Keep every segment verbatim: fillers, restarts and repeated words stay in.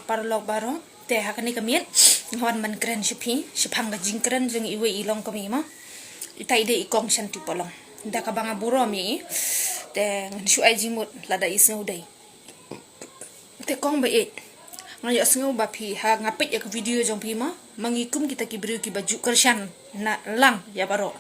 Paralok baroh, te ha kane ka miet nga wan ban kren sha phi shaphang ka jingkren jong iwei i longkmie mo. Ita i dei i kong Shanti Polong. Da kaba nga burom ïa i, te ngan shu ai jingmut lada i sngew dei. Te kong ba ïeit, nga ïohsngew ba phi, ha nga peit ïa ka video jong phi mo, ma ngi kum kita ki briew kiba ju kyrshan na lang ïa baroh.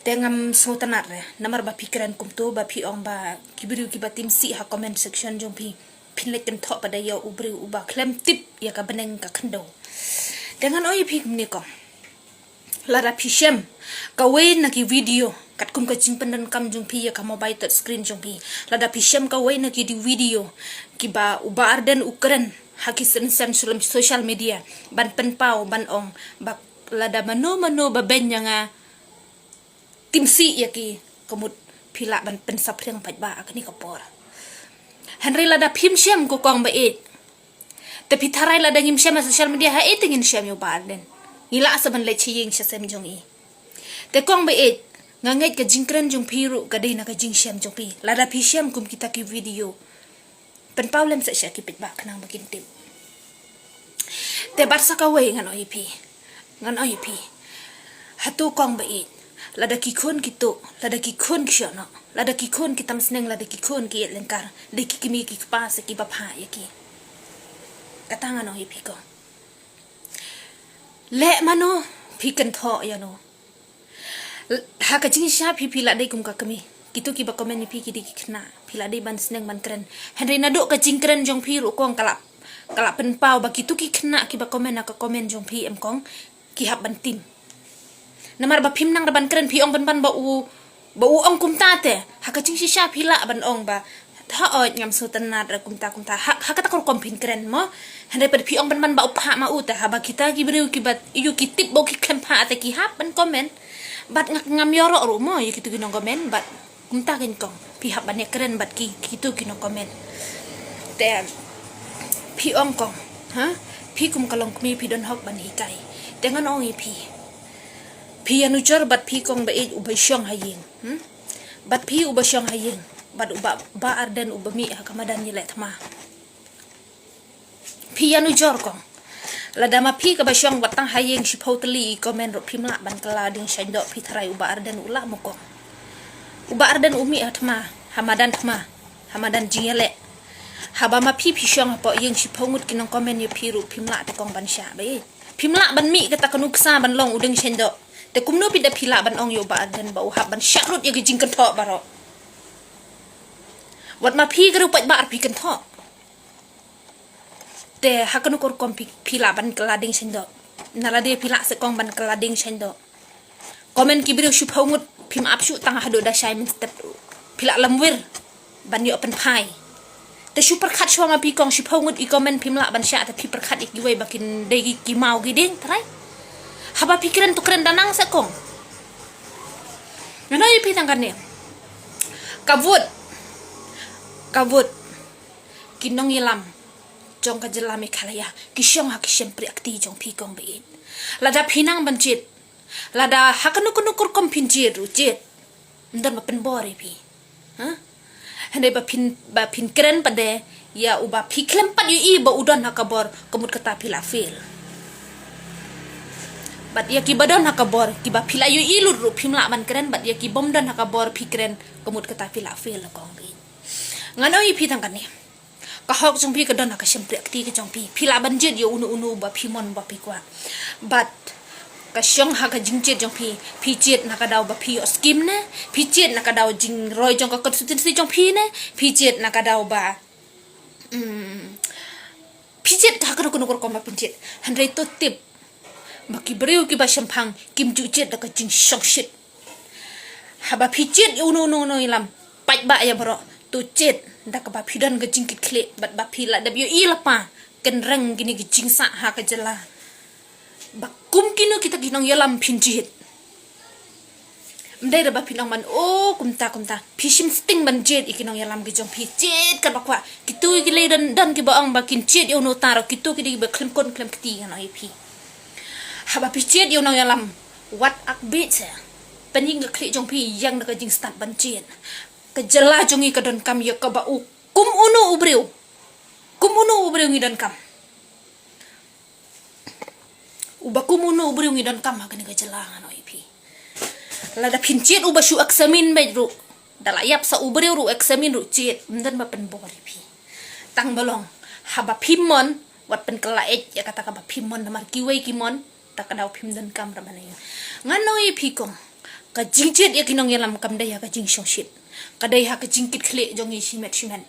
Te ngam sngewtynnat re namar ba phi kren kumto, ba phi ong ba ki briew kiba tim sih ha comment section jong phi, phin leit kynthoh pat da ïa u briew uba khlem tip ïa ka bneng ka khyndew. Te ngan ong ïa phi kumne kong, lada phi shem kawei na ki video katkum ka jingpyndonkam jong phi ïa ka mobile touch screen jong phi, lada phi shem kawei na ki di video kiba u Bah Ardent u kren ha ki sien sien sulem social media ban pynpaw ban ong ba lada mano mano ba beiñ ïa nga, tim sih ïa ki, ka mut phi lah ban pynsaphriang pat ba ha kane ka por. Hynrei lada phim shem ko kong ba ïeit, te phi tharai lada ngim shem ha social media, ha ei te ngin shem ïa u Bah Ardent? Ngi lah sa ban leit sha ïing sha sem jong i. Te kong ba ïeit, nga ngeit ka jingkren jong phi ruh ka dei na ka jingshem jong phi. Lada phi shem kum kita ki video, pynpaw lem sa sha ki paidbah khnang ba kin tip. Te bad sa kawei ngan ong ïa phi, ngan ong ïa phi, hato kong ba ïeit, lada ki khun ki tuh, lada ki khun ki shoh noh, lada ki khun ki tam sneng, lada ki khun ki ïeit lyngkar, dei ki kmie ki kpa sa kiba phah ïa ki. Kata ngan ong ïa phi kong. Leh mano, phi kynthoh ïa no. Ha ka jingshisha phi, phi la dei kum ka kmie. Kito kiba comment ïa phi ki dei ki khynnah, phi la dei ban sneng ban kren. Hynrei naduh ka jingkren jong phi ruh kong, ka la, ka la pynpaw ba kito ki khynnah kiba comment ha ka comment jong phi em kong, ki hap ban tim. Namar ba phim nang da ban kren, phi ong pynban ba u, ba u ong kumta te. Ha ka jingshisha phi lah ban ong ba, hooid, ngam sngewtynnat re kumta kumta. Ha, ha kata ka rukom phin kren mo. Hynrei pat phi ong pynban ba u phah ma u te, haba kita ki briew kiba ïoh ki tip ba u ki khlem phah te ki hap ban comment. Bad nga, ngam ïaroh ruh mo ïa kito ki nong comment, bad kumta kein kong, phi hap ban ïa kren bad ki, kito ki nong comment. Te phi ong kong, ha? Phi kum ka longkmie phi don hok ban hikai. Te ngan ong ïa phi, phi ïanujor bad phi kong ba ïeit uba shong ha ïing, hmm? Bad phi uba shong ha ïing, bad u Bah, Bah Ardent uba mih ha ka madan ïaleh thma. Phi ïanujor kong. Lada ma phi kaba shong wat tang ha ïing shiphew tylli i comment ruh phim lah ban kylla dieng shain doh, phi tharai u Bah Ardent u lah mo kong? U Bah Ardent u mih ha thma, ha madan thma, ha madan jingïaleh. Haba ma phi phi shong hapoh ïing shiphew ngut ki nong comment ïa phi ruh phim lah te kong ban shah ba ïeit. Phim lah ban mih kata ka nuksa ban long u dieng shain doh. Te kumno phi da phi lah ban ong ïa u Bah Ardent ba u hap ban shah lut ïa ki jingkynthoh baroh? Wat ma phi ka ruh pat ba ar phi kynthoh. Te ha kano ka rukom phi, phi lah ban kylla dieng shain doh? Na lade phi lah se kong ban kylla dieng shain doh. Comment ki briew shiphew ngut phim ap shuh tang haduh da shai mynstep. Phi lah lamwir ban ïoh pynphai. Te shu pyrkhat shuwa ma phi kong, shiphew ngut i comment phim lah ban shah, te phi pyrkhat ïa kiwei ba kin dei ki, ki maw ki dieng, trai. Haba phi kren to kren da nang se kong. Ngan ong ïa phi tang kane. Ka vote, ka vote ki nongïalam jong ka jylla Meghalaya ki shong ha ki shympriahkti jong phi kong ba ïeit. Lada phi nang ban jied, lada ha kano kano ka rukom phin jied ruh jied, ym don ba pynbor ïa phi. Ha? Hynrei ba phin, ba phin kren pat de ïa uba phi khlem pat ïohi ba u don ha ka bor, ka mut kata phi la fail. Bad ïa kiba don ha ka bor, kiba phi la ïohi lut ruh phim lah ban kren, bad ïa kibym don ha ka bor phi kren, ka mut kata phi la fail kong ba ïeit. Ngan ong ïa phi tang kane. Ka hok jong phi ka don ha ka shympriahkti ka jong phi. Phi lah ban jied ïa uno uno ba phi mon ba phi kwah. Bad ka shong ha ka jingjied jong phi, phi jied na ka daw ba phi ïoh skim ne, phi jied na ka daw jingroi jong ka constituency jong phi ne, phi jied na ka daw ba, mm, phi jied ha kano kano ka rukom ba phin jied. Hynrei to tip ba ki briew kiba shemphang kim ju jied da ka jingshongshit. Haba phi jied ïa uno uno uno ïalam, paidbah ïa baroh, to jied da kaba phi don ka jingkitkhlieh bad ba phi la dep ïohi lypa kynreng kine ki jingsah ha ka jylla. Ba kum kino kita ki nongïalam phin jied. Ym dei da ba phin ong ban, oh, kumta kumta. Phi shim sting ban jied ïa ki nongïalam ki jong phi, jied katba kwah. Kito ki lei don, don kiba ong ba kin jied ïa uno uta ruh, kito ki dei kiba khlem khun khlem kti, ngan ong ïa phi. Haba phi jied ïa u nongïalam, wat ak bit se. Pynïeng ka khlieh jong phi, ïeng da ka jingstad ban jied. Ka jylla jong ngi ka donkam ïa kaba u kum uno u briew. Kum uno u briew ngi donkam. Uba kum uno u briew ngi donkam ha kane ka jylla, ngan ong ïa phi. Lada phin jied uba shu examine beit ruh, da la ïap sa u briew ruh examine ruh jied, ym don ba pynbor ïa phi. Tang ba long haba phim mon, wat pynkylla eit ïa kata kaba phim mon, namar kiwei ki mon, ta ka daw phim donkam ruh ban ïa. Ngan ong ïa phi kong, ka jingjied ïa ki nongïalam kam dei ha ka jingshongshit, ka dei ha ka jingkitkhlieh jong ngi shimet shimet.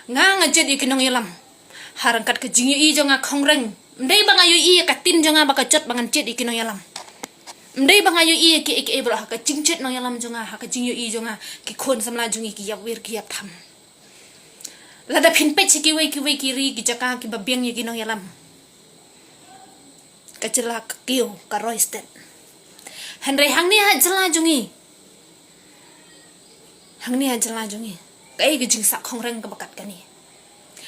Nga, nga jied ïa ki nongïalam ha ryngkat ka jingïohi jong nga khongryng. Ym dei ba nga ïohi ïa ka ktien jong nga ba ka jot ba ngan jied ïa ki nongïalam. Ym dei ba nga ïohi ïa kiei kiei baroh, ha ka jingjied nongïalam jong nga, ha ka jingïohi jong nga, ki khun samla jong ngi ki ïap wir ki ïap tham. Lada phin peit sha kiwei kiwei ki ri ki jaka kiba biang ïa ki nongïalam, ka jylla ka kiew, ka roi stet. Hynrei hangne ha jylla jong ngi, hangne ha jylla jong ngi, kaei ka jingsah khongryng kaba kat kane?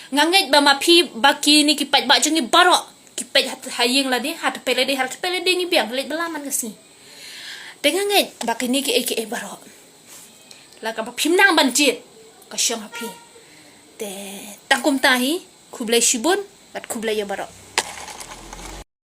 Nga ngeit ba ma phi, ba kine ki paidbah jong ngi baroh ki peit ha, ha ïing lade, ha tpei lade, ha tpei lade ngi biang, leit bylla man ka sngi. Te nga ngeit ba kine kiei kiei baroh, la kaba phim nang ban jied, ka shong ha phi. Te tang kumta hi, khublei shibun bad khublei ïa baroh.